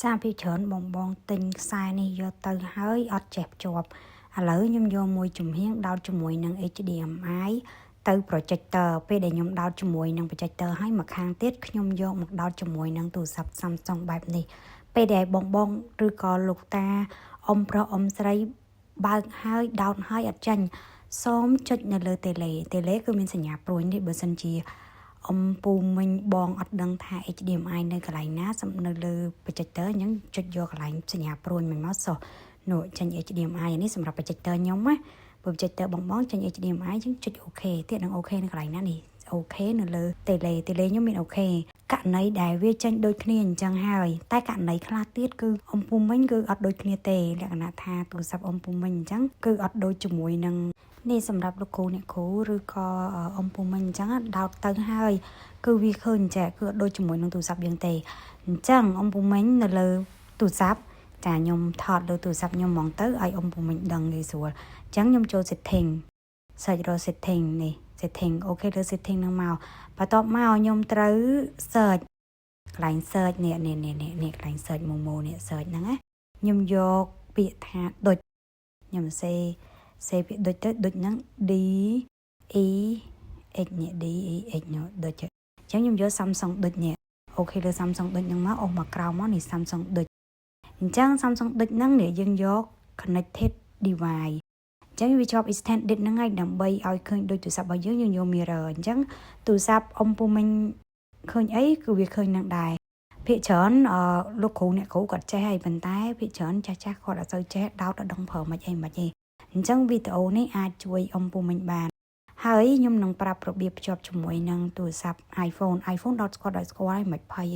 ចាពីច្រើនបងបងទិញខ្សែនេះយកទៅហើយអត់ចេះភ្ជាប់ឥឡូវខ្ញុំយកមួយចំហៀងដោតជាមួយនឹង HDMI ទៅ projector ពេលដែលខ្ញុំដោតជាមួយនឹង projector ហើយមកខាងទៀតខ្ញុំយកមកដោតជាមួយនឹងទូរស័ព្ទ Samsung បែបនេះពេលដែលបងបងឬក៏លោកតាអ៊ំប្រុសអ៊ំស្រីបើកហើយដោតហើយអត់ចេញសូមចុចនៅលើ tele tele គឺមានសញ្ញាព្រួយនេះបើសិនជាអ៊ំពូមីងបងអត់ដឹងថា HDMI នៅកន្លែងណាសំនៅលើ projector អញ្ចឹងចុចយកកន្លែងសញ្ញាព្រួយមិនមកសោះនោះចេញ HDMI នេះសម្រាប់ projector ខ្ញុំណាព្រោះ projector បងបងចេញ HDMI អញ្ចឹងចុច OK ទៀតនឹង OK នៅកន្លែងណានេះ OK នៅលើ tele tele ខ្ញុំមាន OK ករណីដែលវាចេញដូចគ្នាអញ្ចឹងហើយតែករណីខ្លះទៀតគឺអ៊ំពូមីងគឺអត់ដូចគ្នាទេលក្ខណៈថាទូរស័ព្ទអ៊ំពូមីងអញ្ចឹងគឺអត់ដូចជាមួយនឹងនេះសម្រាប់លោកគ្រូអ្នកគ្រូឬក៏អ៊ំពូមីងអញ្ចឹងដោតទៅហើយគឺវាឃើញចេះគឺអត់ដូចជាមួយនឹងទូរស័ព្ទយើងទេអញ្ចឹងអ៊ំពូមីងនៅលើទូរស័ព្ទចាខ្ញុំថតលើទូរស័ព្ទខ្ញុំហ្មងទៅឲ្យអ៊ំពូមីងដឹងងាយស្រួលអញ្ចឹងខ្ញុំចូល setting search រក setting នេះ setting OK លើ setting ហ្នឹងមកបន្ទាប់មកខ្ញុំត្រូវ search កន្លែង search នេះនេះនេះនេះកន្លែង search ម៉ូម៉ូនេះ search ហ្នឹងណាខ្ញុំយកពាក្យថាដូចខ្ញុំសេសេពាក្យដូចទៅដូចហ្នឹង D E X នេះ D E X នោះដូចអញ្ចឹងខ្ញុំយក Samsung ដូចនេះ OK លើ Samsung ដូចហ្នឹងមកអស់មកក្រោមមកនេះ Samsung ដូចអញ្ចឹង Samsung ដូចហ្នឹងនេះយើងយក connected device អញ្ចឹងវាជាប់ extended ហ្នឹងហើយដើម្បីឲ្យឃើញដូចទូរស័ព្ទរបស់យើងយើងយក mirror អញ្ចឹងទូរស័ព្ទអ៊ំពូមីងឃើញអីគឺវាឃើញនឹងដែរភាគច្រើនអឺលោកគ្រូអ្នកគ្រូគាត់ចេះហើយប៉ុន្តែភាគច្រើនចាស់ចាស់គាត់អត់សូវចេះដោតអត់ដឹងប្រើមិនអីមិនទេអញ្ចឹងវីដេអូនេះអាចជួយអ៊ំពូមីងបានហើយខ្ញុំនឹងប្រាប់របៀបភ្ជាប់ជាមួយនឹងទូរស័ព្ទ iPhone iPhone ដោតស្គាល់ដោយស្គាល់ហើយមិនភ័យទេ។